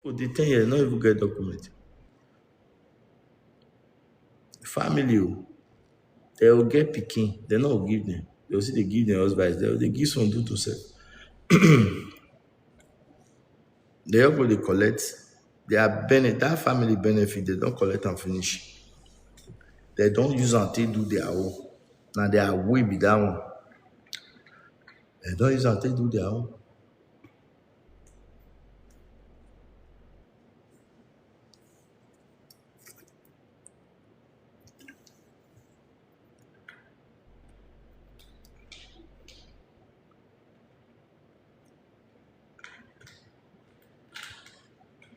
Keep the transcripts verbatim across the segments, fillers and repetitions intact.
People dey ten years, no even get document. Family o, they will get pikin, they no go give them. They will still dey give them advice, they will dey give some do to sef. They all go dey collect their benefit, that family benefit, they don collect am finish. They don use am take do their own. Na their way be that one. They don use am take do their own.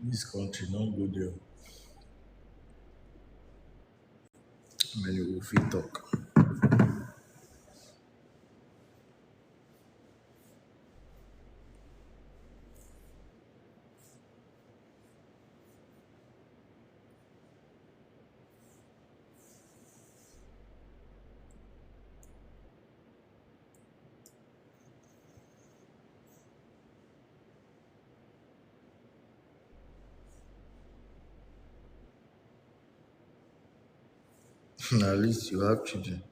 This country no go there. Many will fit talk. At least you have children.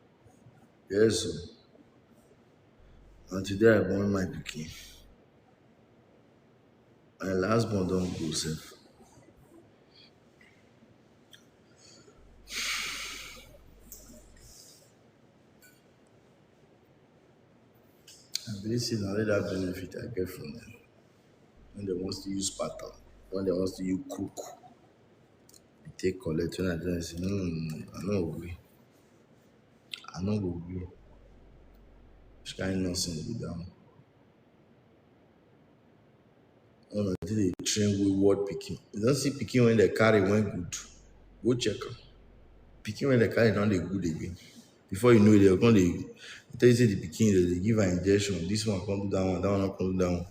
Yes, sir. And today I born my pikin. My last born don go sef. I believe say na only that benefit I get from them. When they want to use pattern, when they want to use cook, I take collect. When I tell them say, no, no, no, no, I no agree. I no go agree. Which kind nonsense be that one? Una dey train wayward pikin. You don see pikin wey dem carry wey good? Go check am. Pikin wey dem carry don dey good again. Before you know it, dem go come dey tell you say the pikin, dem dey give am injection. This one come do that one, that one come do that one.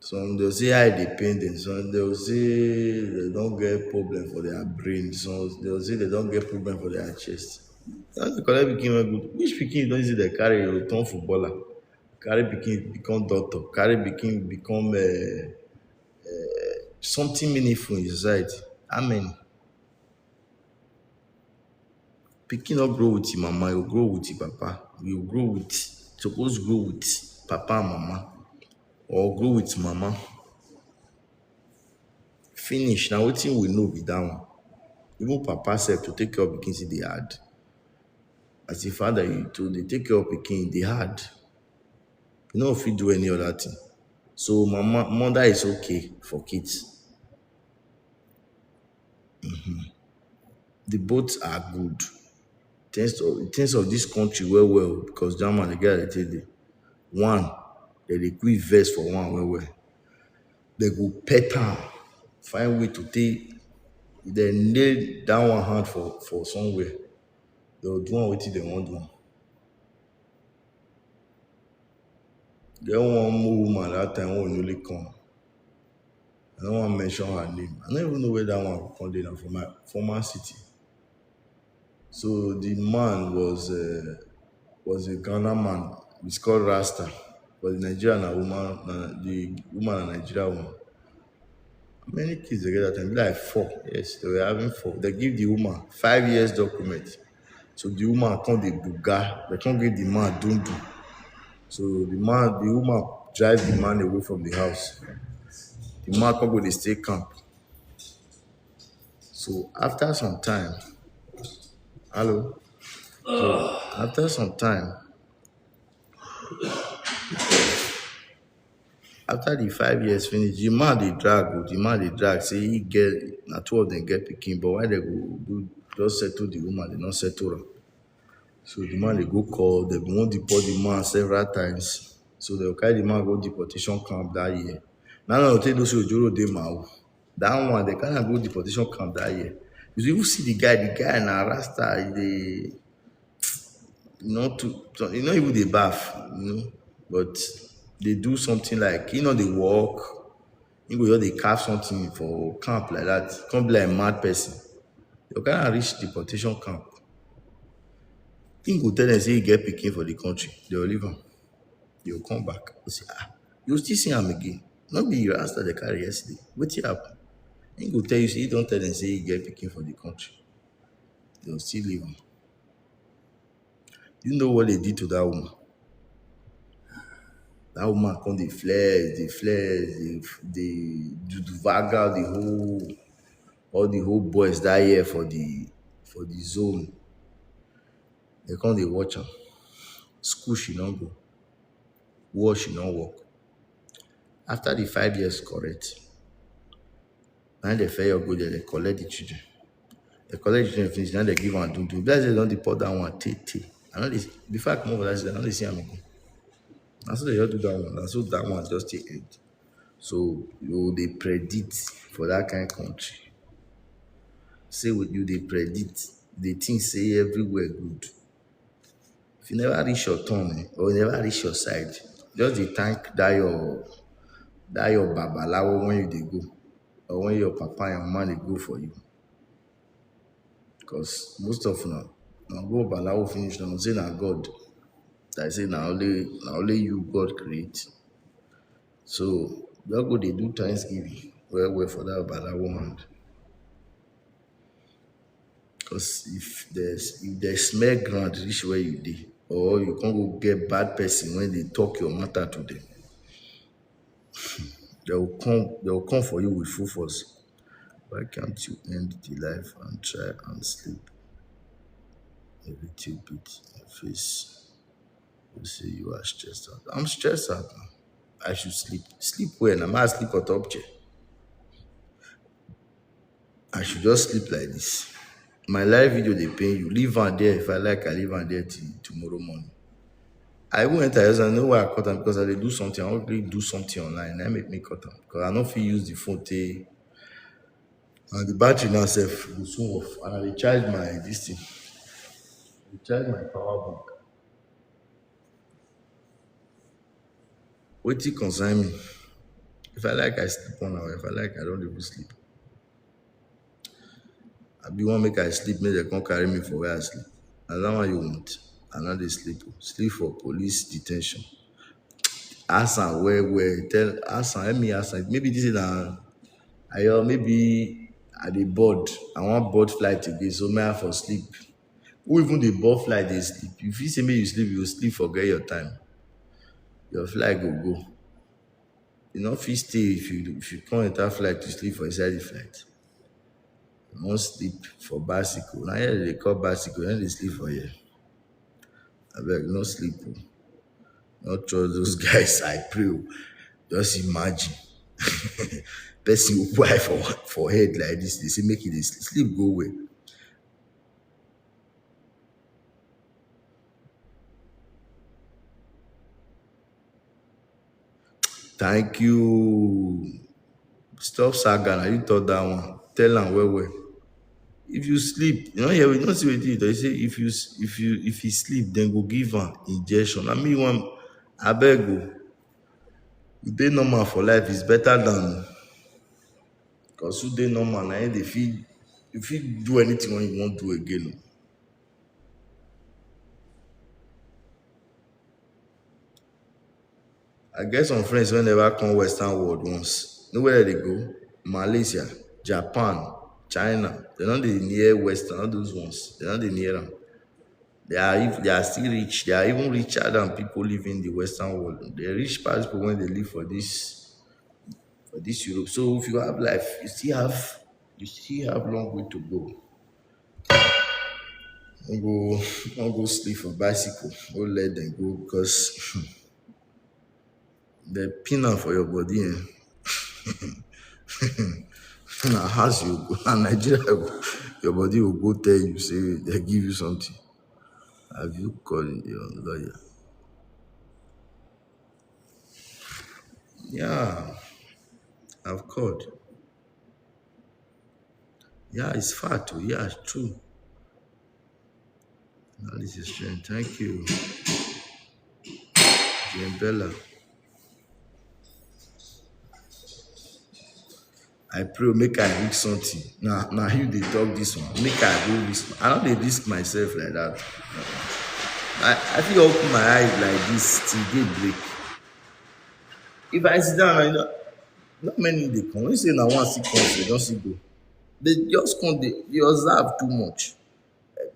Some dem say eye dey pain dem. Some dem say dem don get problem for their brain. Some dem say dem don get problem for their chest. Dem don dey collect pikin wey good. Which pikin you don see dem carry, you turn footballer? Carry pikin become doctor, carry pikin become, eh, eh, something meaningful in society. How many? Pikin no grow with him mama, you grow with him papa. You grow with, suppose grow with papa and mama, or grow with mama. Finish. Na wetin we know be that one. Even papa sef, to take care of pikin still dey hard. As a father, you to dey take care of pikin dey hard. You no fit do any other thing. So mama, mother is okay for kids. The both are good. Things of, things of this country well well, because that man, the guy dey take dey. One, dem dey quick vex for one well well. Dem go pet am, find way to take, dem nail that one hand for, for somewhere. Dem go do am wetin dem wan do am. Get one more woman that time wey we newly come. I no wan mention her name. I no even know where that one come dey now, for my former city. So the man was, uh, was a Ghana man. He's called Rasta. But the Nigeria na woman, na the woman na Nigeria woman. How many kids dem get that time? Be like four. Yes, they were having four. Dem give the woman five years document. So the woman come dey buga. Dem come give the man dundu. So the man, the woman drive the man away from the house. The man come go dey stay camp. So after some time, hello? So after some time, after the five years finish, the man dey drag o, the man dey drag say he get, na two of them get pikin, but why dem go do, just settle the woman, dem no settle am. So the man dey go court, dem bin wan deport the man several times. So dem carry the man go deportation camp that year. Na now take those ojoro dey ma o. That one, dem carry am go deportation camp that year. You even see the guy, the guy na Rasta, he dey, not too, so he no even dey baff, you know, but dey do something like, he no dey work, he go just dey carve something for camp like that, come be like mad person. Dem carry am reach deportation camp. He go tell them say he get pikin for the country, dem go leave am. He go come back. Go say, ah, you still see am again? No be your answer dey carry yesterday. Wetin happen? He go tell you say he don tell them say he get pikin for the country. They go still leave am. You know what they did to that woman? That woman come dey flex, dey flex, dey dey do the vaga, the whole all the whole boys that year for the for the zone. They come dey watch am. School she no go, work she no work. After the five years correct, na dem fair your go there, they collect the children. They collect the children finish, now they give am dundun. Be like say they don deport that one tey tey. I no dey before I comot for that side, I no dey see am again. Na so they just do that one. Na so that one just take end. So you dey predict for that kind country. Say what you dey predict, dey think say everywhere good. If you never reach your turn, eh, or you never reach your side, just dey thank that your that your babalawo when you dey go, or when your papa and your mama dey go for you. Because most of now, now go babalawo finish now, say na God. I say na only na only you God create. So just go dey do thanksgiving well well for that babalawo hand. Because if there's if they smell ground reach where you dey, or you can't go get bad person when they talk your matter to them, they will come they will come for you with full force. Why can't you end the life and try and sleep? A little bit in face. You say you are stressed out. I'm stressed out now. I should sleep. Sleep well. I'm not sleep on top chair. I should just sleep like this. My live video dey pain you. Leave am there. If I like, I leave am there till tomorrow morning. I even enter. I know why I cut am, because I dey do something. I wan really do something online. Na make me cut am, because I no fit use the phone take. And the battery now sef go soon off. And I dey charge my this thing. I dey charge my power bank. Wetin concern me? If I like, I sleep one hour. If I like, I don't even sleep. I be one make I sleep, make they come carry me for where I sleep. Na that one you want? I no dey sleep. Sleep for police detention. Ask am well well. Tell ask am. Let me ask am. Maybe this is na I maybe I dey board. I wan board flight again, so may I for sleep. Who even dey board flight dey sleep? You feel say make you sleep, you go sleep forget your time. Your flight go go. You no fit stay if you if you come enter flight to sleep for inside the flight. You wan sleep for bicycle. Na here they dey call bicycle, na dey sleep for here. Abeg, no sleep o. No trust those guys, I pray o. Just imagine. Person who buy for for head like this, they say make it dey sleep, sleep go well. Thank you. Stop saga, na you talk that one. Tell am well well. If you sleep, you no hear you no see wetin you talk. You say if you s- if you if he sleep, then go give am injection. I mean one abeg o. You dey normal for life is better than because who dey normal na him dey fit you fit do anything when you wan do again. I get some friends wey never come Western world once. Know where they go? Malaysia, Japan, China. They don't dey near Western, all those ones. They don't dey near them. They are if they are still rich. They are even richer than people living in the Western world. They rich past people when they live for this for this Europe. So if you have life, you still have you still have long way to go. Don't go don't go sleep for bicycle. Don't let them go because they pin am for your body. Eh? Na house you go, na Nigeria you go. Your body will go tell you say they give you something. Have you called your lawyer? Yeah, I've called. Yeah, it's fact. Oh, yeah, it's true. Now this is true. Thank you, Jane Bella. I pray make I reach something. Now, now you dey talk this one. Make I go this one. I don't dey risk myself like that. I, I feel open my eyes like this till day break. If I sit down, I know, Not many dey come. When you say na one still come, they don't see go. They just come, they, they observe too much.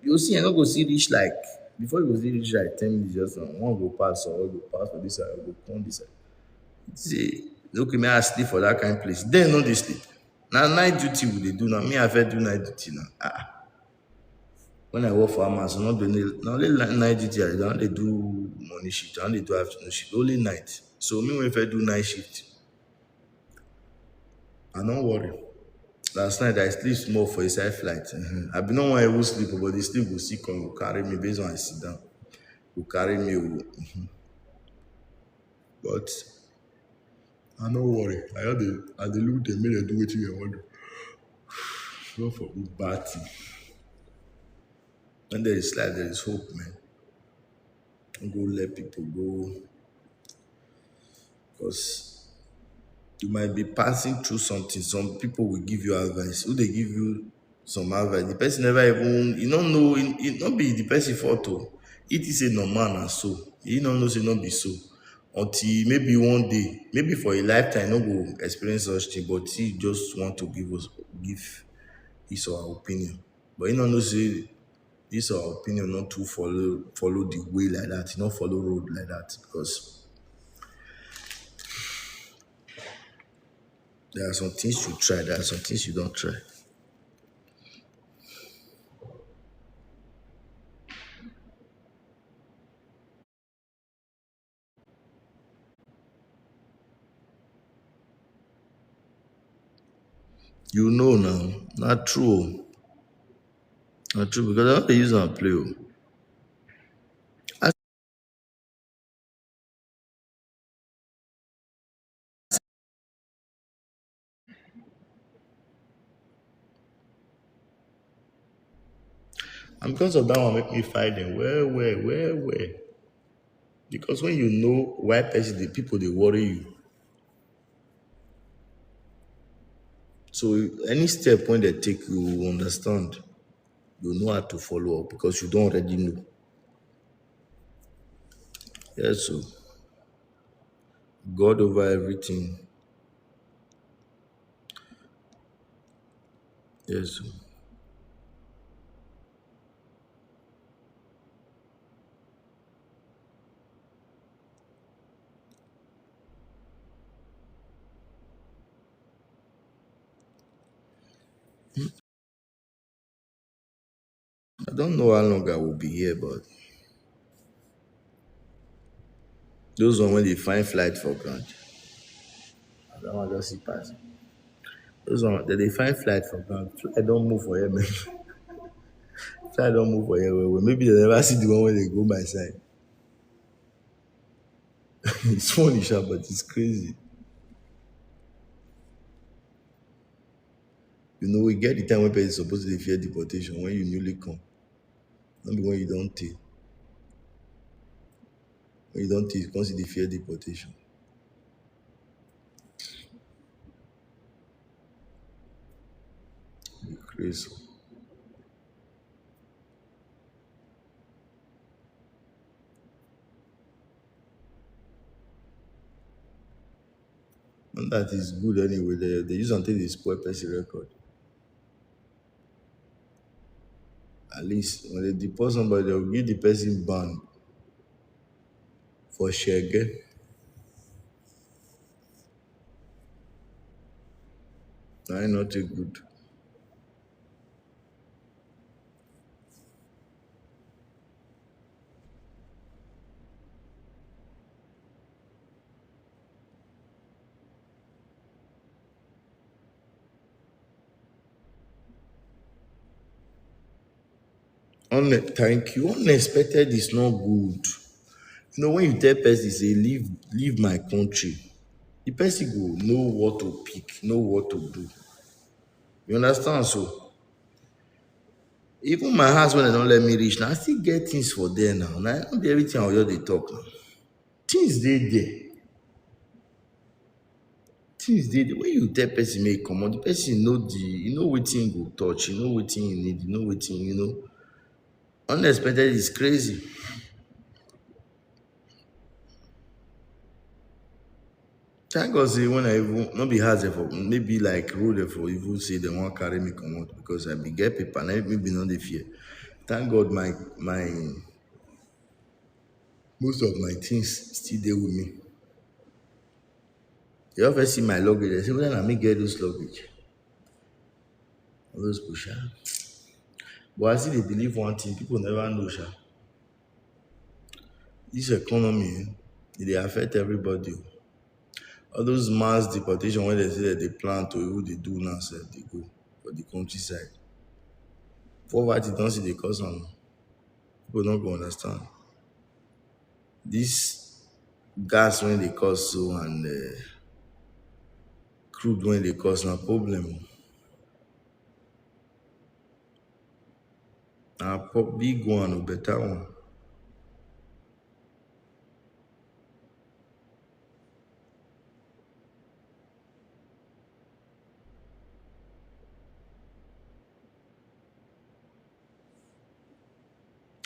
You see, I no go see reach like, before you go see reach like ten minutes, just now, one go pass, or go pass for this side, go come this side. Say, okay, may I sleep for that kind of place? Then no dey sleep. Na night duty we dey do now. Me, I fit do night duty now. Ah, ah. When I work for Amazon, not the only, not only night duty, I don't dey do morning shift, I don't dey do afternoon shift, only night. So me, when I fit do night shift, I no worry. Last night, I sleep small for inside flight. Mhm. I be no wan even sleep, but the sleep go still come, go carry me based on I sit down. Go carry me. Oh. Mhm. But I no worry. I just dey, I dey look dem, make dem do wetin dem wan do. Not for good bad thing. When there is life, there is hope, man. Don't go let people go. Because you might be passing through something. Some people will give you advice. Who dey give you some advice? The person never even, you don't know, it not be the person fault. Oh. It is a normal and so. You don't know say not be so. Until maybe one day, maybe for a lifetime, no go experience such thing, but he just want to give us, give his or her opinion. But you don't know say this or her opinion not to follow, follow the way like that, you not follow road like that, because there are some things you try, there are some things you don't try. You know now, not true. Not true, because I don't dey use am play. Oh. And because of that one, make me fight them well, well, well, well. Because when you know why person, the people they worry you. So any step when they take, you will understand. You know how to follow up because you don't already know. Yes, so God over everything. Yes, so. I don't know how long I will be here, but those one when they find flight for ground, I don't want to see pass. Those one, they, they find flight for ground. Flight don't move for here, man. Flight don't move for here. Well, well. Maybe they never see the one when they go my side. It's funny, sha, but it's crazy. You know, we get the time when person supposed to fear deportation when you newly come. Not be when you don't take. When you don't take, you can't see the fear deportation. Be crazy. And that is good anyway. They, they use until they spoil person record. At least when they deport somebody, they'll give the person ban for shege. I not too good. Unne- thank you. Unexpected is not good. You know, when you tell person say leave, leave my country, the person go know what to pick, know what to do. You understand? So even my house, when they don't let me reach, now I still get things for there now. Now I don't be everything I will just dey talk now. Things dey there. Things dey there. When you tell person make come on, the person know the, you know wetin go touch, you know wetin you need, you know wetin, you know. Unexpected is crazy. Thank God say when I even, no be hard for, maybe like road for even say they wan carry me comot because I be get paper, na me be no dey fear. Thank God my, my, most of my things still dey with me. You ever see my luggage? I say, "Whether na me get those luggage?" All those people, sha. But I still dey believe one thing, people never know, sha. This economy, eh, e dey affect everybody o. All those mass deportation wey dem say dem dey plan to even dey do now sef dey go for the countryside. Poverty don still dey cause am. People no go understand. This gas wey dey cost so and, eh, crude wey dey cost na problem o. Na po-, big one o, better one.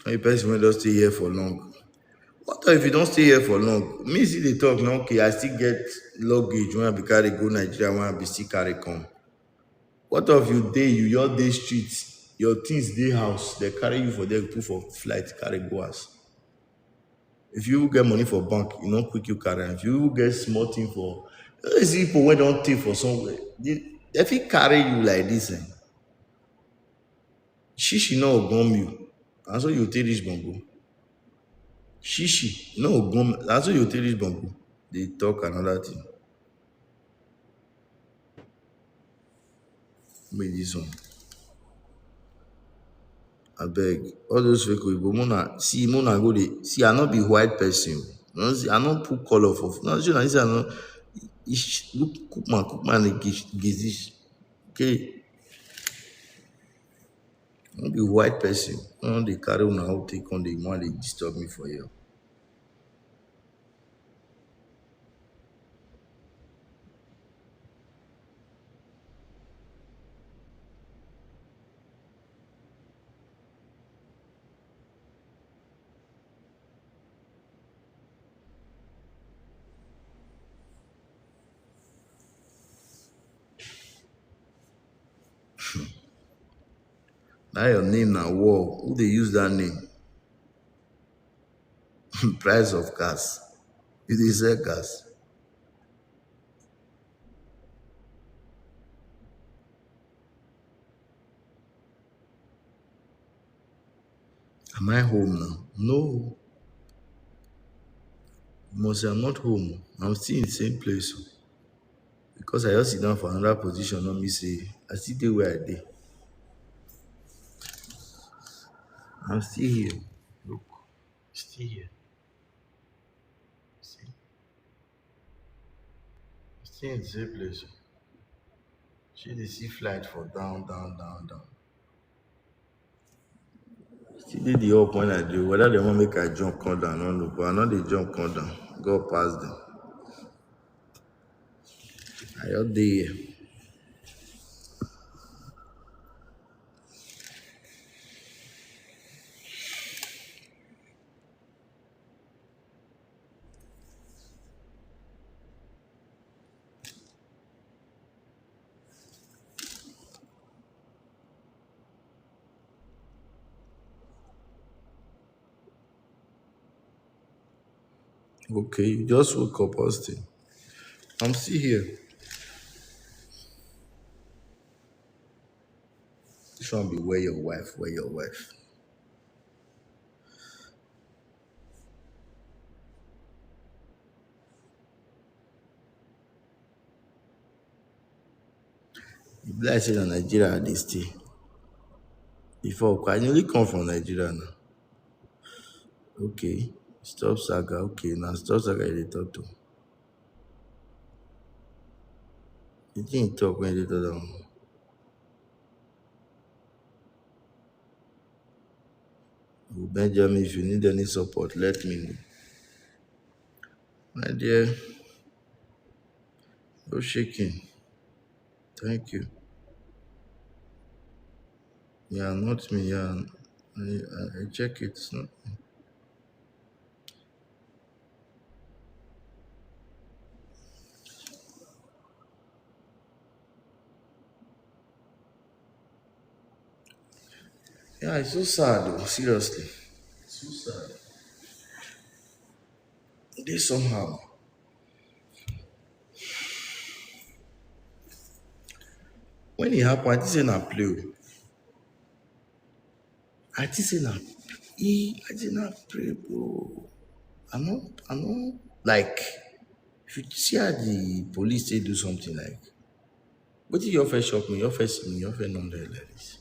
A person wey don stay here for long. What if you don stay here for long? Me still dey talk now, okay, I still get luggage wey I be carry go Nigeria, wey I be still carry come. What of you dey, you, your dey street, your things dey house, they carry you for there, put for flight, carry go house. If you get money for bank, you no quick you carry am. If you get small thing for, you see people wey don take for somewhere, they, they fit carry you like this, eh? Shishi no go gum you. Na so you take reach Bongo. Shishi no go gum. Na so you take reach Bongo. They talk another thing. Make this one. Abeg, all those fake people, mona, see, mona go dey, see, I no be white person. No, see, I no put color for, no, see, na, see, I no, ish, look, cook man, cook man, dey gish, gizish. Okay. I no be white person. I no dey carry una out, take on the one dey disturb me for here. That your name na war. Who dey use that name? Price of gas. You dey sell gas? Am I home now? No. You must say I'm not home. I'm still in the same place. Because I just sit down for another position, no mean say I still dey where I dey. I'm still here. Look, still here. See? Still in the same place. See the sea flight for down, down, down, down. Still dey the up when I do. Whether they want make I jump, come down, no, no, but I no dey jump, come down. God pass them. I just dey here. Okay, you just woke up, Austin. I'm still here. This one be where your wife, where your wife. E be like say na Nigeria I dey stay. Before, I newly come from Nigeria now. Okay, stop saga. Okay, na stop saga you dey talk to. Wetin you talk when you dey talk that one? Oh, Benjamin, if you need any support, let me know. My dear, no shaking. Thank you. Yeah, not me. Yeah, I, I, I check it. It's not me. Yeah, it's so sad though, seriously. It's so sad. This somehow. When it happened, I think say na play. I think say na e I think na play, bro. I no I no like if you see how the police take do something like wetin your first shock me, your first me, your first number like this.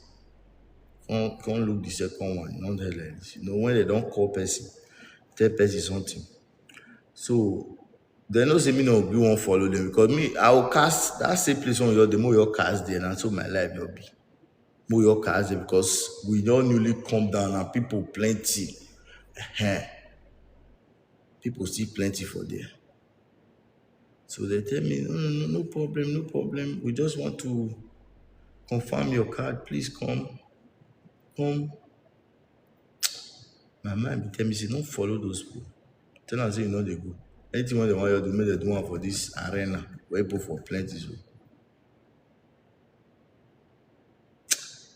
Come come look the second one, number like this. You know when they don't call person, tell person something. So they know say me no be one follow them because me I will cast that same place on your the more your cast there and so my life will be. More your cast there because we don't newly come down and people plenty. Ehen. People still plenty for there. So they tell me, no, no, no, no problem, no problem. We just want to confirm your card. Please come. Come. My mind be tell me, say, don't follow those people. Tell them say you know they go. Anything when they want you to do, make they do one for this arena where people for plenty. So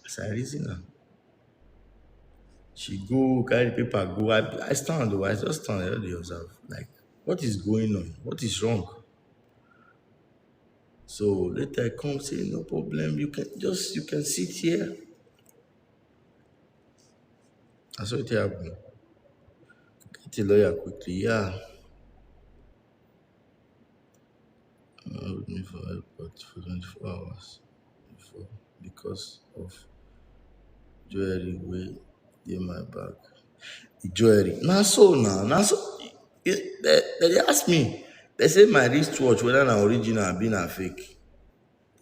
as I reason now, she go carry the paper go. I, I stand though, I just stand there, they observe. Like, what is going on? What is wrong? So later I come say, no problem, you can just you can sit here. I saw it happen. Get a lawyer quickly, yeah. Uh, with me for airport for twenty-four hours before because of jewelry wey dey my bag. The jewelry. Na so na, na so e- they, they dey ask me. They say my wristwatch whether na original abi na fake.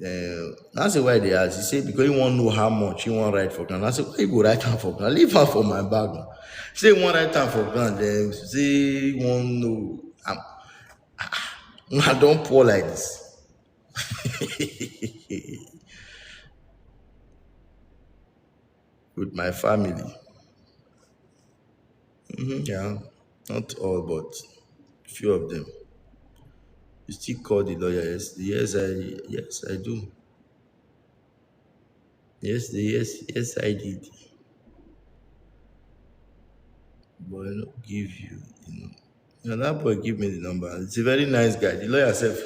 Uh, that's why they ask. He say because he wan know how much he wan write for ground. I say why you go write am for ground? Leave am for my bag. Now. Say he wan write am for ground. Then say he wan know. I'm, I don poor like this. With my family. Mm-hmm, yeah, not all, but few of them. You still call the lawyer? Yes, yes, I yes I do. Yes, the yes yes I did. Boy, no give you. You know. Now that boy give me the number. It's a very nice guy. The lawyer self,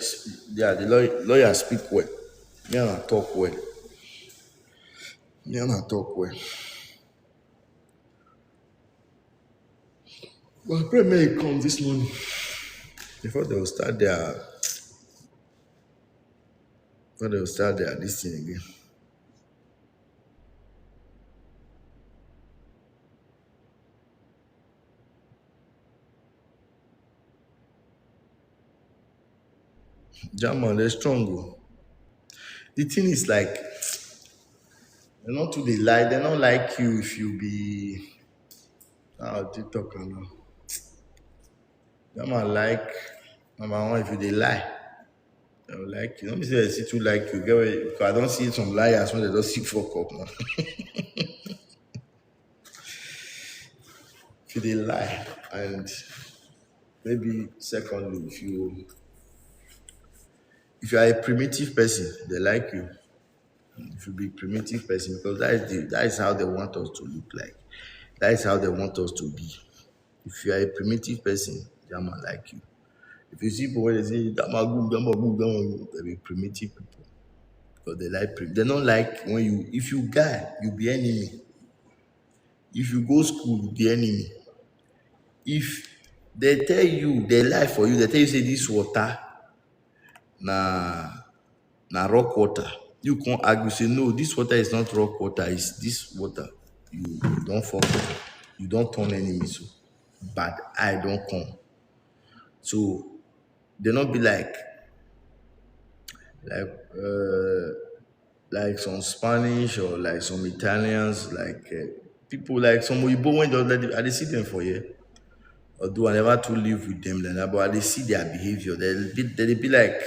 yeah, the lawyer, lawyer speak well. Me and I talk well. Me and I talk well. But I pray may he come this morning before they will start their before they will start their this thing again. German, they strong. Oh. The thing is like, they not too they lie. They not like you if you be how do you talk now? German like number one if you they lie. They will like you. Don't be say I see too like you. Get where you, I don't see some liars when they don't see fuck up now. If you they lie and maybe secondly if you if you are a primitive person they like you. If you be primitive person because that is the that is how they want us to look like. That is how they want us to be. If you are a primitive person that man like you. If you see people when they say that man good that man good that man good they be primitive people. Because they like prim- they don't like when you if you guy you be enemy. If you go school you be enemy. If they tell you they lie for you they tell you say this water na na rock water. You can't argue say no this water is not rock water, it's this water. You don't fuck up. You don't turn enemy so bad eye don't come. So they not be like like uh like some Spanish or like some Italians, like uh, people like some Oyibo when just let them, I dey see them for here. Although I never too live with them like that, but I dey see their behavior. They be they dey be like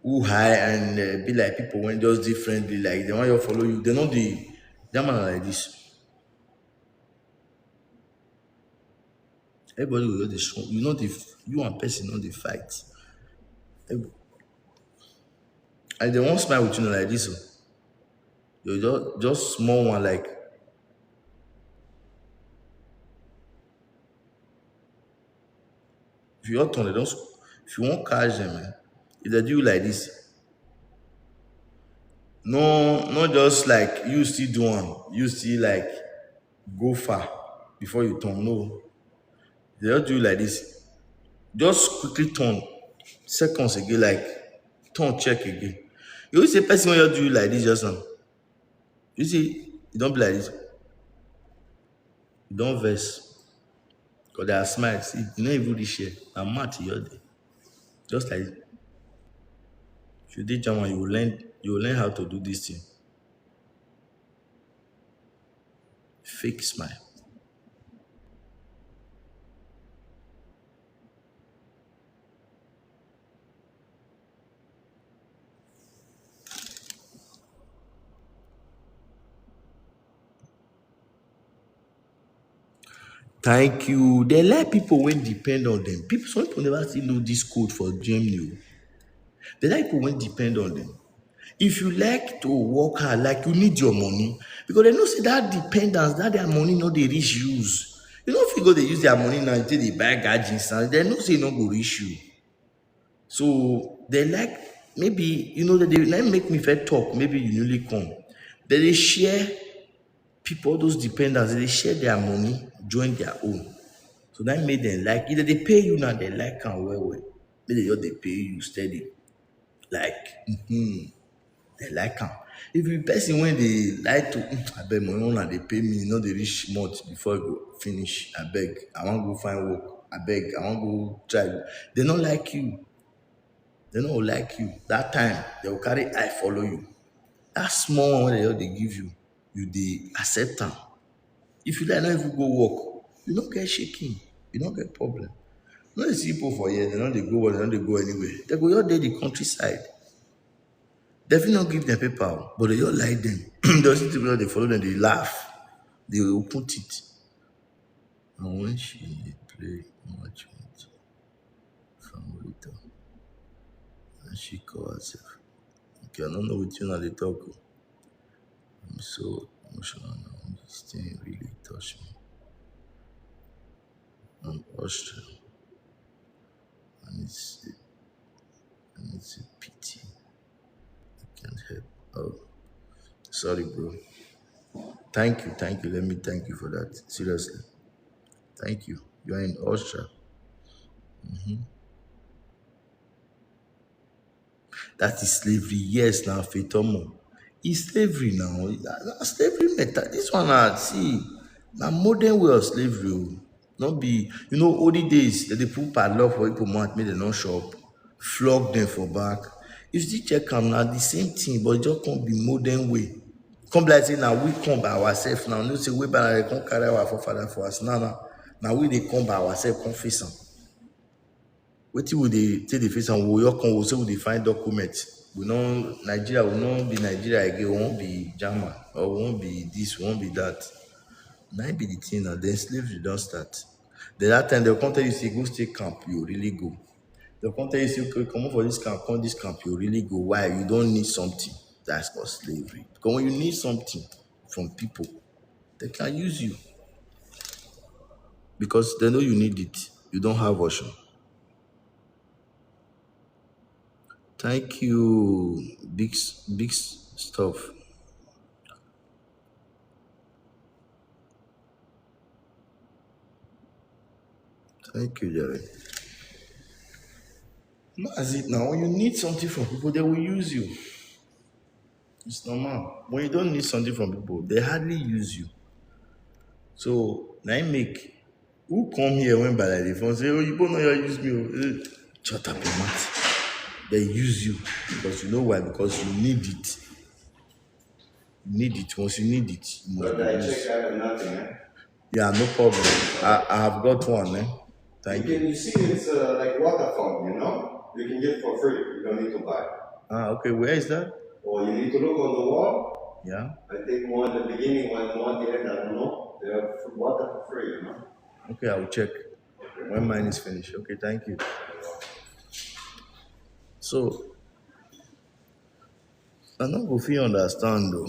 who high and uh, be like people when just differently like they want you follow you. They not the that man like this. Everybody will just dey show you know the you and person not the fight. Every- And they won't smile with you like this. Oh. You just just small one like If you turn, they don't. If you won't catch them, eh? If they do you like this, no, not just like you still do one. You still like go far before you turn. No, they don't do you like this. Just quickly turn seconds again, like turn check again. You see person when you do you like this just now. You see, you don't be like this. You don't verse. Because they are smile. See, you don't even reach here. I'm mad to your day. Just like you did German, you will learn you will learn how to do this thing. Fake smile. Thank you. They like people when depend on them. People, some people never still know this code for Germany. They like people when depend on them. If you like to work hard, like you need your money, because they know say that dependence, that their money no dey reach use. You know, if you go they use their money now, they buy gadgets and they know say no go reach you. So they like maybe you know that they like make me fair talk. Maybe you newly come. They dey share people, those dependents, they share their money, join their own. So that made them like either they pay you now, they like am well well. Maybe they just they pay you steady. Like, mm-hmm, they like am. If you person when they like to, "Mm, I beg money, una they pay me, no they reach month before I go finish. I beg, I want go find work. I beg, I want go try." They not like you. They not like you. That time, they will carry eye follow you. That small one when they, they give you, you dey accept am. If you like, not even go work, you no get shaking, you no get problem. No dey see people for here, they no dey go work, they no dey go anywhere. They go just dey the countryside. They fit not give them paper, but they just like them. They see people dey follow them, they laugh, they open teeth. And when she dey play much with Famorita, and she call herself. Okay, I don't know wetin una dey talk o. I'm so emotional now. This thing really touch me. I'm Austria. And it's and it's a pity. I can't help. Oh, sorry, bro. Thank you, thank you. Let me thank you for that. Seriously. Thank you. You are in Austria. Mm-hmm. That is slavery. Yes, now Fetomo. It's slavery now. Na, na slavery method. This one, I see. Now modern way of slavery. Oh. Not be, you know, olden days, they dey put padlock for people mouth, make they no shop, flog them for back. You still check am now, the same thing, but it just come be modern way. Come be like say now we come by ourselves now. No say we by come carry our forefather for us. Now, now, now we they come by ourselves, come face am. Wetin we dey take dey face am, we all come, we say we dey find document. We no, Nigeria, we no be Nigeria again, we won't be German, or we won't be this, we won't be that. Na im be the thing now. Then slavery don start. Then that time, they'll come tell you, say, go stay camp, you really go. They'll come tell you, say, okay, come for this camp, come this camp, you really go. Why? You don't need something. That's called slavery. Because when you need something from people, they can use you. Because they know you need it. You don't have option. Thank you, big, big stuff. Thank you, Jerry. That's it now. When you need something from people, they will use you. It's normal. When you don't need something from people, they hardly use you. So, now you make who come here when by like the phone say, "Oh, you both know you use me." Oh, eh, shut up your mouth. They use you because you know why? Because you need it. You need it. Once you need it, you must But I use. Check out nothing, eh? Yeah, no problem. I, I have got one, eh? Thank you. You can, you see, it's uh, like water fountain, you know? You can get for free. You don't need to buy. Ah, okay. Where is that? Or you need to look on the wall. Yeah. I think more in the beginning, one, more at the end, I don't know. They have water for free, you know? Okay, I will check when mine is finished. Okay, thank you. So, I no go fit understand though.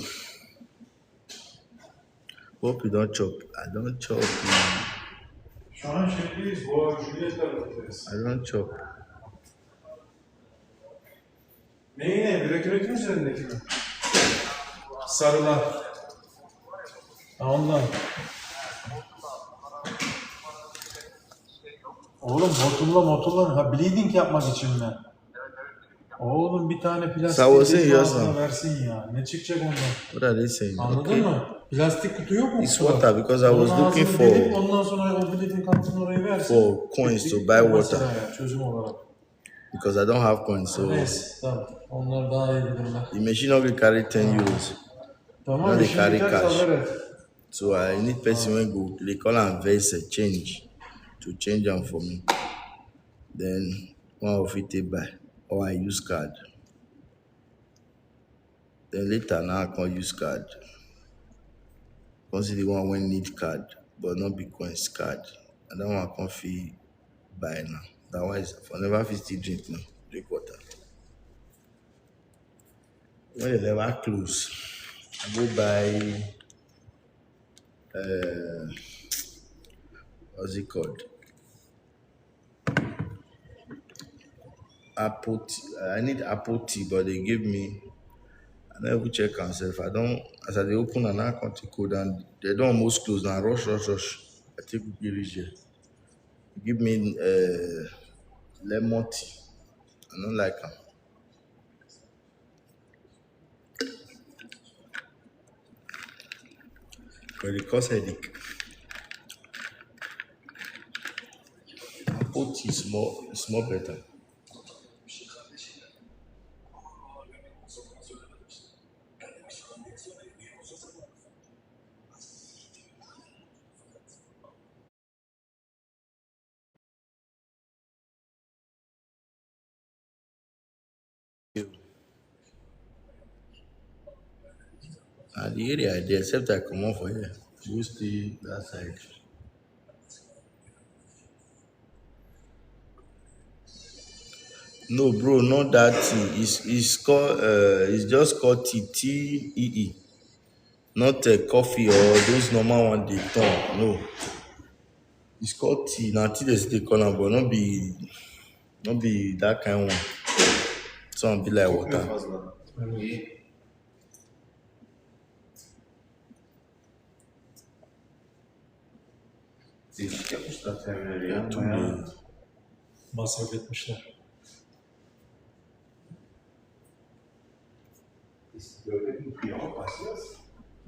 Hope you don't chop. I don't chop. Mm. Şu an şeydeyiz, Boğaz Juliet tarafındayız. I don't chop. Neyi ne? Direkt üretim üzerindeki mi? Sarılar. Ha, ondan. Oğlum, hortumla motorla ha, bleeding yapmak için mi? Oğlum, bir tane plastik Sağ olsun, bezin yiyorsun. Altına versin ya. Ne çıkacak ondan? What are they saying? Anladın Okay. Mı? Plastik kutu yok mu? It's Kutu var. Water, because I was Onun looking ağzını for delip ondan sonra o bleeding kapısını oraya versin. For coins to buy water. Mesela ya, çözüm olarak. Because I don't have coins, so Neyse, tamam. Onlar daha iyi bilirler. The machine only carry ten euros. Tamam, No dey işin carry biterse cash. Haber et. So I need person wey go, they call am Verse Change, to change am for me. Then one of it take buy, or I use card. Then later now I come use card. Come see the one wey need card, but no be coins card. And that one I come fit buy now. That one is for never fit still drink now. Drink water. When they never close, I go buy, uh, what's it called? Apple tea. I need apple tea, but they give me. I never even check myself. I don't. As I dey open and I come take code and they don't almost close now. Rush, rush, rush. I take reach here. Give me uh, lemon tea. I don't like am. But it cause headache. Apple tea is more, is more better. And the area I dey, except I comot for here, go stay that side. No, bro, not that thing. It's, it's called, uh, it's just called T T E E. Not a coffee or those normal one they turn. No. It's called tea. Now tea they still call am, but not be, not be that kind one. Some be like water. Değişik yapmışlar terminali ya. Too Bayağı big. Masraf etmişler.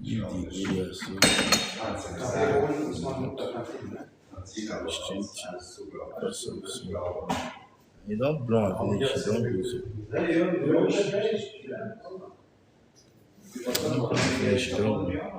Leave the area so. Straight. You don't blow and finish, you don't do so. You don't blow and finish, you don't do so.